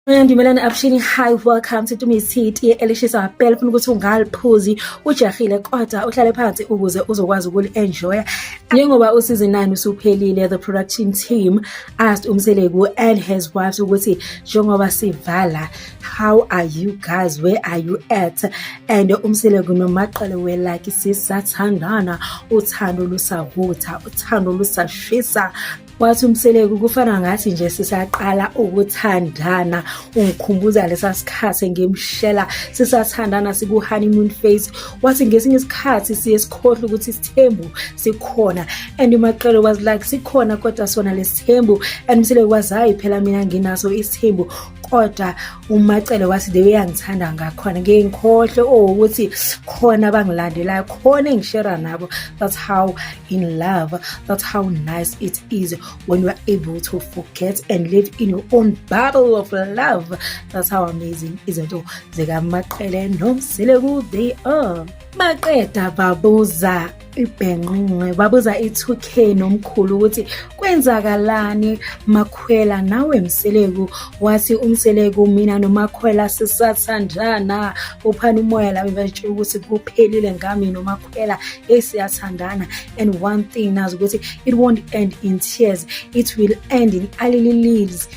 Dumelang avuxeni, hi, welcome to Tumi's Tea elishisa phela. Funa ukuthi ungaliphuzi ujahile kodwa uhlale phansi ukuze uzokwazi ukuli-enjoya. Njengoba u-season 9 usuphelile, the production team asked uMseleku and his wives ukuthi njengoba sivala, how are you guys, where are you at? And uMseleku noMaCele were like, "Sisathandana, uthando lusavutha, uthando lusashisa." Wathi uMseleku, "Kufana ngathi nje sisaqala ukuthandana, ungikhumbuza lesa sikhathi ngimshela sisathandana, siku-honeymoon phase." Wathi ngesinye isikhathi siye sikhohlwe ukuthi isithembu sikhona. And uMaCele was like, "Sikhona kodwa sona lesithembu?" And uMseleku was, "Hayi phela, mina nginaso isithembu." Kodwa uMaCele wathi, "The way angithanda ngakhona, ngeke ngikhohlwe ukuthi khona abangilandelayo, khona engishera nabo." That's how in love, that's how nice it is when you are able to forget and live in your own bubble of love. That's how amazing izinto zikaMaCele noMseleku they are. Baqeda babuza ibhenqinqe, babuza i-2K nomkhulu ukuthi kwenzakalani Makhwela nawe Mseleku. Wathi uMseleku, "Mina noMakhwela sisathandana." Uphana umoya laba batshela ukuthi kuphelile ngami noMakhwela, hey, siyathandana. And one thing nazi ukuthi it won't end in tears, it will end in alililies,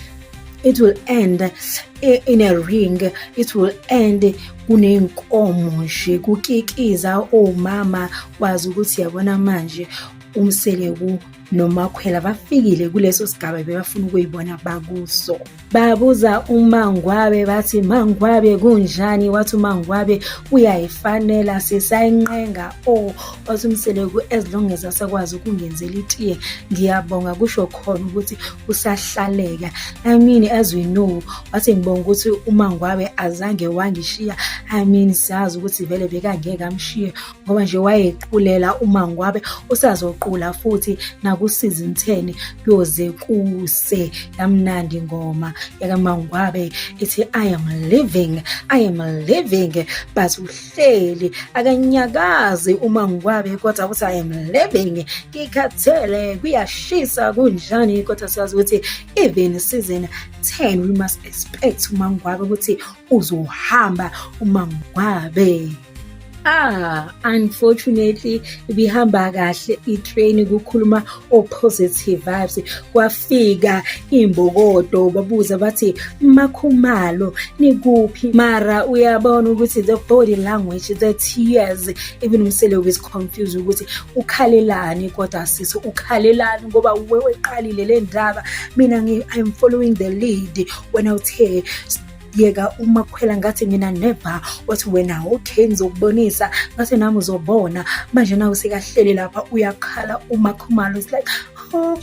it will end in a ring, it will end kuney'nkomo nje kukikiza omama. Wazi ukuthi yabona manje uMseleku noMakhwela bafikile kuleso sigaba bebafuna ukuyibona bakuso. Babuza uMangwabe bathi, "Mangwabe, kunjani?" Wathi uMangwabe, "Uyayifanela, sisayinqenga." Oh, wathi uMseleku, "As long as asakwazi ukungenzela itiye, ngiyabonga." Kusho khona ukuthi usahlaleka. I mean, as we know, wathi, "Ngibonga ukuthi uMangwabe azange wangishiya." I mean, siyazi ukuthi vele bekangeke amshiye ngoba nje wayequlela uMangwabe, usazoqula futhi naku-season 10 kuyoze kuse. Yamnandi ingoma yakaMangwabe ithi, "I am living, I am living," but uhleli akanyakazi uMangwabe, kodwa uthi, "I am living, ngikhathele, kuyashisa, kunjani." Kodwa siyazi ukuthi even season 10 we must expect uMangwabe ukuthi uzohamba uMangwabe. Ah, unfortunately ibihamba kahle i-train, kukhuluma o-positive vibes. Kwafika imbokodo, babuza bathi, "Makhumalo, nikuphi?" Mara uyabona ukuthi the body language, the tears, even uMseleku is confused ukuthi ukhalelani. Kodwa sisi, ukhalelani? Ngoba weqalile le ndaba, mina I'm following the lead. Wena uthe yeka uMakhwela, ngathi mina never. Wathi wena, "Okay, ngizokubonisa." Ngathi nami uzobona. Manje nawe sekahleli lapha uyakhala uMakhumalo. It's like, oh,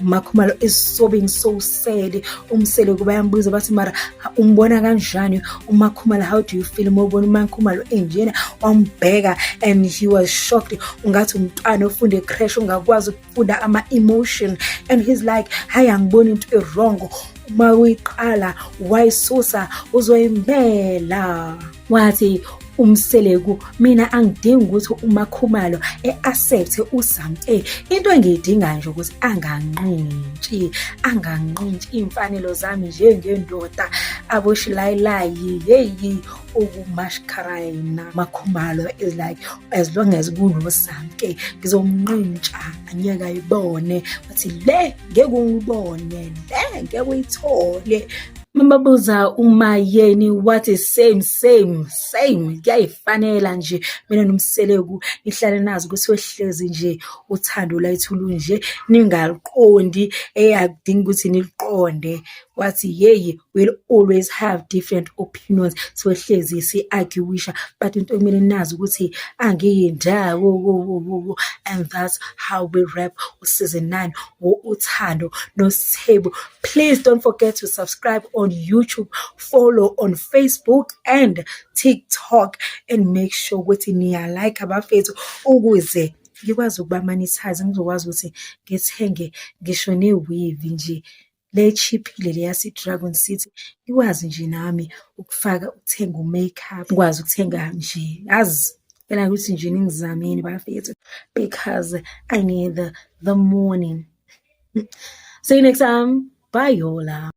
Makhumalo is sobbing, so sad. UMseleku bayambuza bathi, "Mara umbona kanjani uMakhumalo? How do you feel uma ubona uMakhumalo enjena?" Wambheka and he was shocked, ungathi umntwana ofunda e-creche ungakwazi ukufunda ama-emotion. And he's like, "Hayi, angiboni into e-wrong, uma uyiqala wayisusa uzoyimela." Wathi uMseleku, "Mina angidingi ukuthi uMakhumalo e-accept uSamke, into engiyidinga nje ukuthi anganqintshi, anganqintshi iy'mfanelo zami njengendoda." Aboshilayilayi yeyi ukumashkarayina. Makhumalo is like, "As long as kunoSamke ngizomnqintsha, angeke ayibone." Wathi, "Le ngeke ungibone, le ngeke uyithole." Mababuza uMaYeni wathi, "Same, same, same, kuyayifanela nje mina noMseleku. Nihlale nazi ukuthi wehlezi nje uthando lwethu lunje, ningaluqondi, eyakudinga ukuthi niliqonde." Wathi, "Yeyi, we'll always have different opinions, sohlezi si-argue-isha, but into ekumele nazi ukuthi angiyindawo." And that's how we wrap season 9 wo-Uthando Nesthembu. Please don't forget to subscribe on YouTube, follow on Facebook and TikTok, and make sure ukuthi niya-like abafethu ukuze ngikwazi ukuba monetize, ngizokwazi ukuthi ngithenge ngisho ne-weave nje le cheap-ile le yase-Dragon City, ngikwazi nje nami ukufaka, ukuthenga u-makeup, ngikwazi ukuthenga nje, yazi phela ukuthi nje ningizameni bafethu, because I need the money. See you next time. Bye, yola.